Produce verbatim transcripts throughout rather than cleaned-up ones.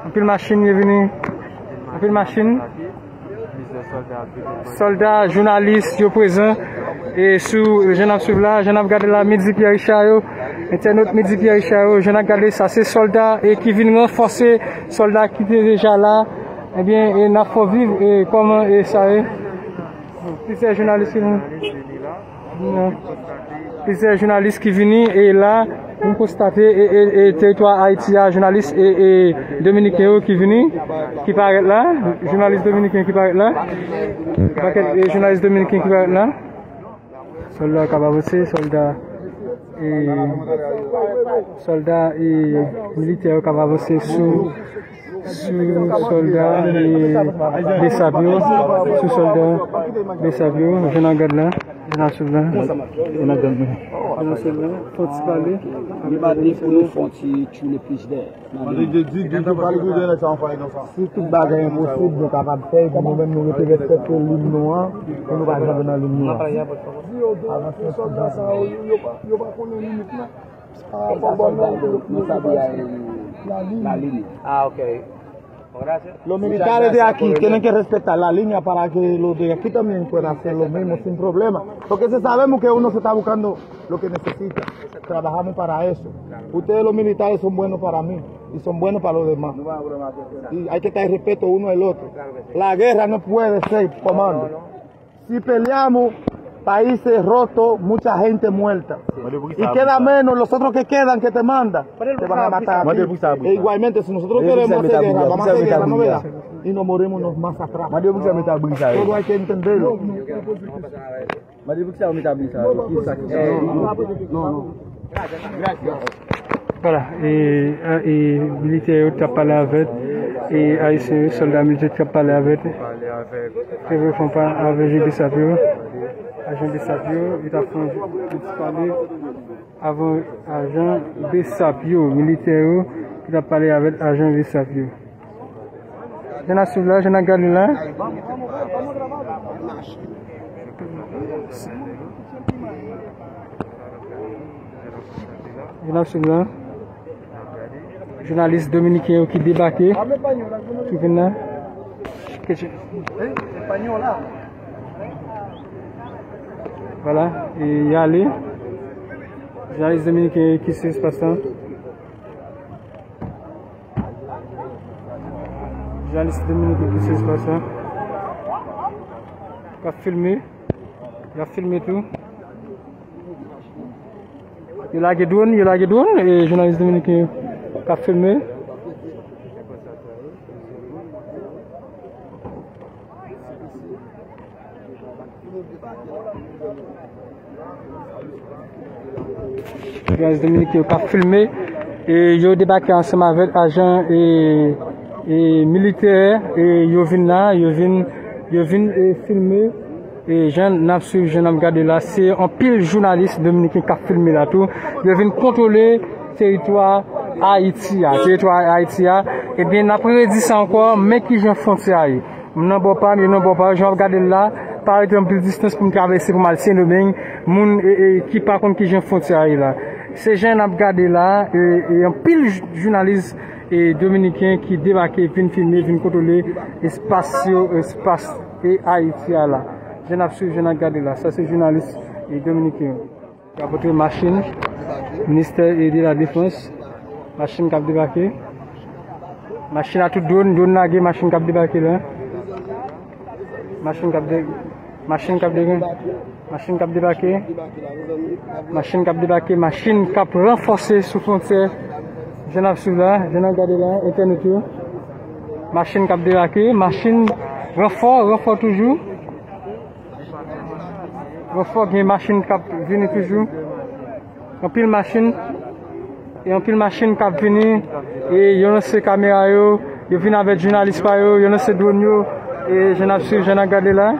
Anpil machin yo vini. Anpil machin. Sòlda, jounalis yo prezan. E sou jan n ap swiv la, jan n ap gade la, Midi Pierre Richard yo, entènot Midi Pierre Richard yo, jan n ap gade sa, se sòlda e ki vin ranfòse sòlda ki te deja la. Ebyen, e n ap fè w viv e kòman e sa ye. Plizyè jounalis ki vin. Plizyè jounalis ki vini e la, nou konstate e, e, e teritwa Ayiti a, jounalis e, e dominiken yo ki vini, ki parèt la, jounalis dominiken ki parèt la, pakèt e jounalis dominiken ki parèt la. Sòlda k ap avanse, sòlda e sòlda e militè yo k ap avanse sou sou sòlda e Besap yo, sou sòlda Besap yo, jan n ap gad la, jan n ap swiv la, jan n ap gad la. Jan n ap swiv la, fè yon ti pale. Li pa te pou nou fè yon ti tchoule plis dèyè. Mwen te di, di, di, pale tou de nèg sa anfwaye nan sa. Si tout bagay enposib, nou kapab fè, epi nou menm nou rete respekte lim nou an, pou nou pa janbe nan lim nou an. Avanse sou sòlda sa yo, yo pa, yo pa konnen limit nan. Ah, sa sòlda yo, yo sabi a, eh, la ligne. Ah, ok. Los militares de aquí tienen que respetar la línea para que los de aquí también puedan hacer lo mismo sin problema. Porque si sabemos que uno se está buscando lo que necesita, trabajamos para eso. Ustedes los militares son buenos para mí y son buenos para los demás. Y hay que estar en respeto uno al otro. La guerra no puede ser, comando. Si peleamos, países rotos, mucha gente muerta. Y queda menos, los otros que quedan que te manda, te van a matar a ti. E igualmente, si nosotros queremos hacer guerra, vamos a hacer guerra, ¿no verdad? Y nos morimos, nos masacramos. Todo hay que entenderlo. Mande pou ki sa yo met abri sa yo? Ki sa ki sa? Non, non. Vwala, e, a, e militè yo t ap pale avèk, e ayisyen yo, sòlda militè t ap pale avèk, Trevor Fompa avèk ajan Besap yo, ajan Besap yo, yo t ap fè yon ti pale avan ajan Besap yo, militè yo, ki t ap pale avèk ajan Besap yo. Jan n ap swiv la, jan n ap gade la. Jan n ap swiv la. Jounalis dominiken yo ki debake, ki vin la. Vwala, e y ale. Jounalis dominiken yo ki sou espas la. Jounalis dominiken ki sou espas la. K ap filme. Y ap filme tou. Yo lage dwòn, yo lage dwòn, e jounalis dominiken k ap filme. Jounalis dominiken yo k ap filme, e yo debake ansanm avèk ajan e, e militè, e yo vin la, yo vin, yo vin e filme, e jan n ap swiv, jan n ap gade la, se anpil jounalis dominiken k ap filme la tou. Yo vin kontwole teritwa Ayiti a, teritwa Ayiti a. Ebyen, n ap redi sa ankò, men kijan fwontyè a ye. M nan bò pa m, yo nan bò pa yo, jan w ap gade l la, pa rete anpil distans pou m travèse pou m al Sendomeng, moun e, e, ki pa konn kijan fwontyè a ye la. Se jan n ap gade la, e, e anpil jou-, jounalis e dominiken ki debake, vin filme, vin kontwole espas yo, espas e Ayiti a la. Jan n ap swiv, jan n ap gade la. Sa se jounalis e dominiken yo. Rapote machin, ministè e de la defans, machin k ap debake. Machin a tout dwòn, dwòn lage, machin k ap debake la. Machin k ap de-, machin k ap de-, machin k ap debake. Machin k ap debake, machin k ap ranfòse sou fwontyè. Jan n ap swiv la, jan n ap gade la, entènot yo. Machin k ap debake, machin ranfò, ranfò toujou. Ranfò, gen machin k ap vini toujou. Anpil machin. E anpil machin k ap vini. E yo lanse kamera yo. Yo vin avèk jounalis pa yo. Yo lanse dwòn yo. E jan n ap swiv, jan n ap gade la.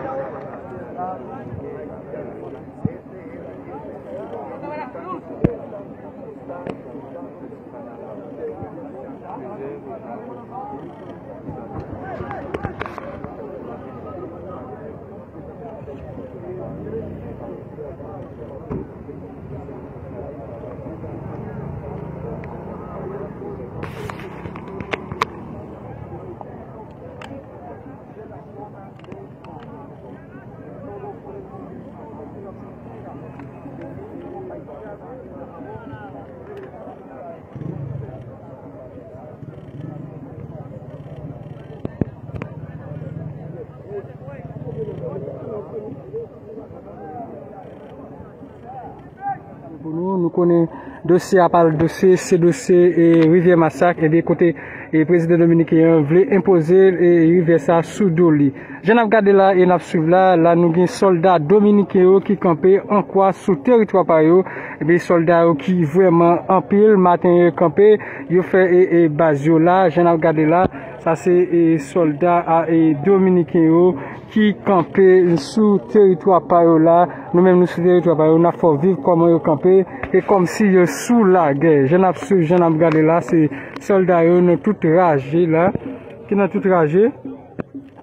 Konnen dosye a pa l dosye, se dosye e Rivyè Masak, ebyen kote e prezidan dominiken an vle enpoze e rivyè sa sou do li. Jan n ap gade la e n ap swiv la, la nou gen sòlda dominiken yo ki kanpe an kwa sou teritwa pa yo. Ebyen sòlda yo ki vrèman anpil, maten yo kanpe, yo fè e, e baz yo la. Jan n ap gade la, sa se e sòlda a e dominiken yo ki kanpe sou teritwa pa yo la. Nou menm nou sou teritwa pa yo, n ap fè w viv kòman yo kanpe e kòmsi yo sou lagè. Jan n ap swiv, jan n ap gade la, se sòlda yo nan tout raje la, ki nan tout raje,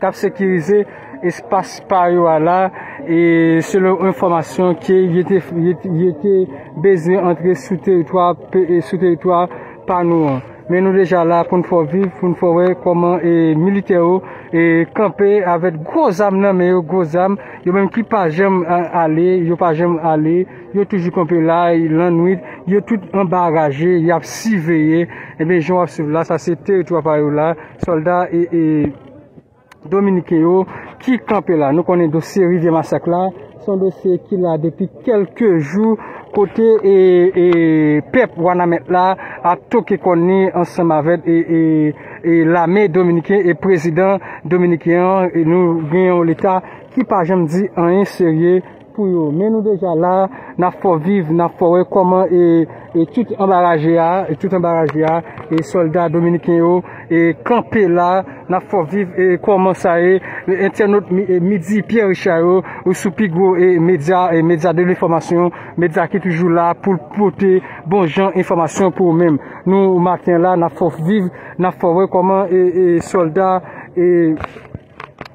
k ap sekirize espas pa yo a la, e selon enfòmasyon ke yo te, yo te, yo te bezwen antre sou teritwa pe-, e sou teritwa pa nou an. Men nou deja la pou n fè w viv, pou n fè w wè kòman e militè yo e kanpe avèk gwo zam nan men yo, gwo zam. Yo menm ki pa janm a-, ale, yo pa janm ale, yo toujou kanpe la e lannwit, yo tout anba raje, y ap siveye. Ebyen jan w ap swiv la, sa se teritwa pa yo la, sòlda e, e dominiken yo ki kanpe la. Nou konnen dosye Rivyè Masak la, se yon dosye ki la depi kèlke jou, kote e, e pèp Wanament la ap toke kòn li ansanm avèk e, e, e lame dominiken e prezidan dominiken an. E nou gen yon leta ki pa janm di anyen serye pou yo. Men nou deja la, n ap fè w viv, n ap fè w wè kòman e, e tout anba raje a, e tout anba raje a, e sòlda dominiken yo e kanpe la. N ap fè w viv e kòman sa ye. E entènot mi-, e Midi Pierre Richard yo, ou sou pi gwo e medya, e medya de lenfòmasyon, medya ki toujou la pou l pote bon jan enfòmasyon pou ou menm. Nou maten la, n ap fè w viv, n ap fè w wè kòman e, e sòlda e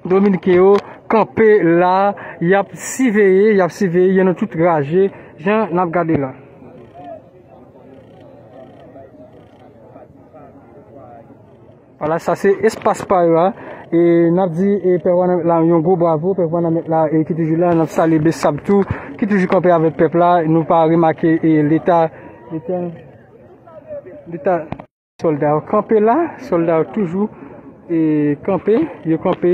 dominiken yo kanpe la, y ap siveye, y ap siveye, yo nan tout raje, jan n ap gade la. Vwala, sa se espas pa yo a. E n ap di e pèp Wanament la yon gwo bravo, pèp Wanament la e ki toujou la, n ap salye Besap tou, ki toujou kanpe avèk pèp la. Nou pa remake e leta, leta, leta. Sòlda yo kanpe la, sòlda yo toujou e kanpe, yo kanpe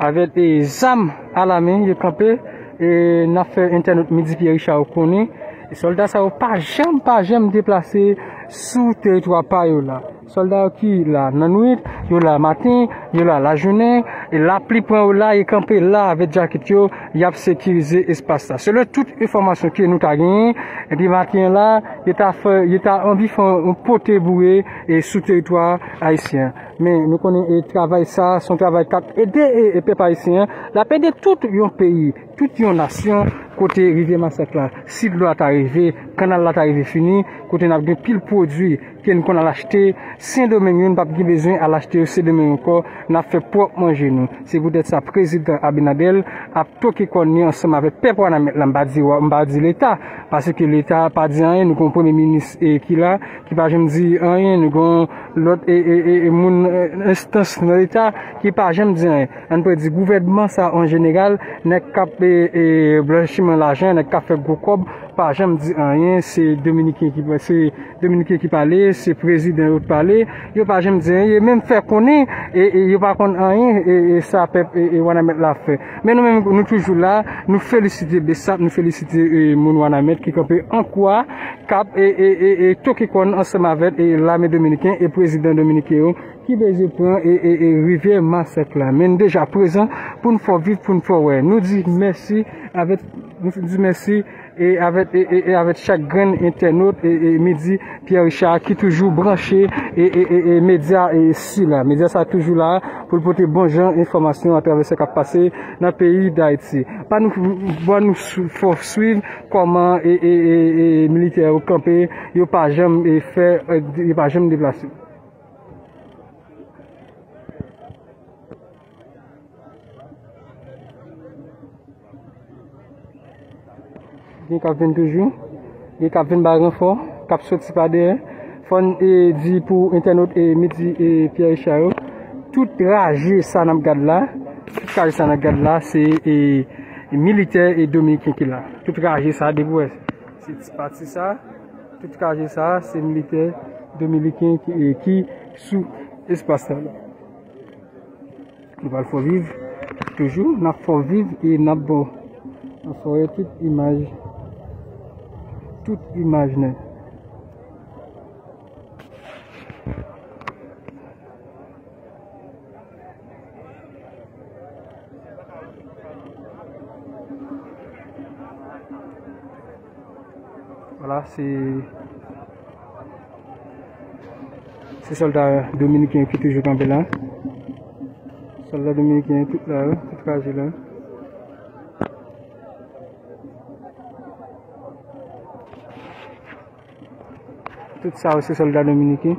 avèk e zam alamen, yo kanpe e n ap fè entènot Midi Pierre Richard yo konnen. E sòlda sa yo pa janm, pa janm deplase sou teritwa pa yo la. Sòlda yo ki la nan nwit, yo la maten, yo la lajounen, e lapli pran yo la, yo kanpe la avèk djakèt yo, y ap sekirize espas la. Selon tout enfòmasyon ke nou ta genyen, epi maten an la, yo ta fè, yo ta anvi fè yon pote boure e sou teritwa ayisyen an. Men nou konnen e travay sa, se yon travay k ap ede e, e pèp ayisyen an, l ap ede tout yon peyi, tout yon nasyon, kote Rivyè Masak la, si dlo a ta rive, kannal la ta rive fini, kote n ap gen pil pwodui ke n konn al achte Sendomeng yo, n p ap gen bezwen al achte yo Sendomeng ankò, n ap fè pwòp manje nou. Se poutèt sa prezidan Abinader ap toke kòn li ansanm avèk pèp Wanament la, m pa di wa-, m pa di leta, paske leta pa di anyen, nou gen yon premye minis e ki la, ki pa janm di anyen, nou gen yon lòt e, e, e, e moun e, enstans nan leta ki pa janm di anyen. Ann prè di gouvènman sa an jeneral, nèg k ap e, e, blanchiman lajan, nèg k ap fè gwo kòb, pa janm di anyen, se dominiken ki, se dominiken ki pale, se prezidan yo k pale, yo pa janm di anyen, yo menm fè konnen e, e yo pa konn anyen e, e sa pèp e, e Wanament la ap fè. Men nou menm nou toujou la, nou felisite Besap, nou felisite e, moun Wanament ki kanpe an kwa, k ap e, e, e, e toke kòn ansanm avèk e lame dominiken e prezidan dominiken yo ki bezwen pran e, e, e rivyè Masak la. Men n deja prezan pou n fè w viv, pou n fè w wè. Nou di mèsi avèk, nou di mèsi e avèk, e, e, e avèk chak grenn entènot e, e Midi Pierre Richard ki toujou branche e, e, e, e medya e sila. Medya sa toujou la pou l pote bon jan enfòmasyon atravè sa k ap pase nan peyi Dayiti. Pa nou, pa nou sou-, fè w swiv kòman e, e, e, e militè yo kanpe, yo pa janm e fè, e, yo pa janm deplase. Gen k ap vin toujou. Gen k ap vin bay ranfò, k ap soti pa dèyè. Fò n e, di pou entènot e Midi e Pierre Richard yo, tout raje sa n ap gad la, tout raje sa n ap gad la, se e, militè e dominiken ki la. Tout raje sa, depi w wè, se ti pati sa, tout raje sa, se militè dominiken ki, e, ki sou espas la. Nou pral fè w viv toujou, n ap fè w viv e n ap ba w, n ap fè w wè tout imaj. Tout imaj nèt. Vwala, se, se sòlda dominiken yo ki toujou kanpe la. Sòlda dominiken yo tout la, yo, tout raje la. Tout sa yo se sòlda dominiken.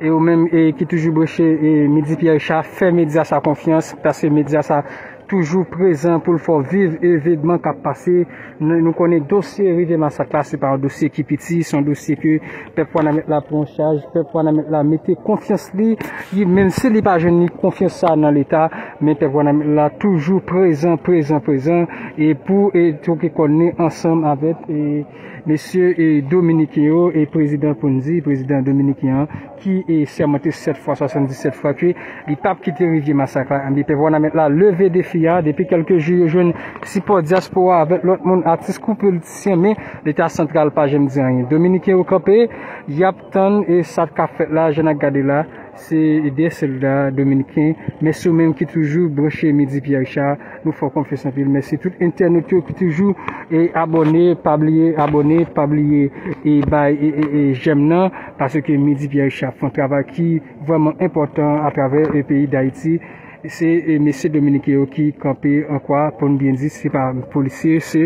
E ou menm, e, ki toujou branche, e, Midi Pierre Richard, fè medya sa konfyans, paske medya sa toujou prezan pou l fè w viv evenman k ap pase. Nou, nou konnen dosye Rivyè Masak la, se pa yon dosye ki piti, se yon dosye ke pèp Wanament la pran an chaj, pèp Wanament la mete konfyans li, li, menm si li pa jwenn ni konfyans sa nan Leta, men pèp Wanament la toujou prezan, prezan, prezan, e pou, e, twoke kò n ansanm avèk, e, mesye, e, dominiken yo, e prezidan Ponzi, prezidan dominiken an, ki, e, sèmante sèt fwa, swasanndisèt fwa ke li p ap kite Rivyè Masak la. Ebyen, pèp Wanament la leve defi a depi kèlke jou, yo jwenn sipò dyaspora avèk lòt moun, atis kou politisyen, men Leta santral pa janm di anyen. Dominiken yo kanpe, y ap tann, e sa k ap fèt la, jan n ap gade la, se de sòlda dominiken. Mèsi ou menm ki toujou branche Midi Pierre Richard. Nou fè w konfyans anpil. Mèsi tout entènot yo ki toujou, e, abòne, pa bliye abòne, pa bliye, e, bay, e, e, e, jèm nan, paske Midi Pierre Richard fè yon travay ki vrèman enpòtan atravè, e, peyi Dayiti. Se, e, mesye dominiken yo ki kanpe ankò, pou n byen di, se pa polisye, se,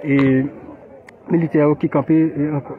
e, militè yo ki kanpe, e, ankò.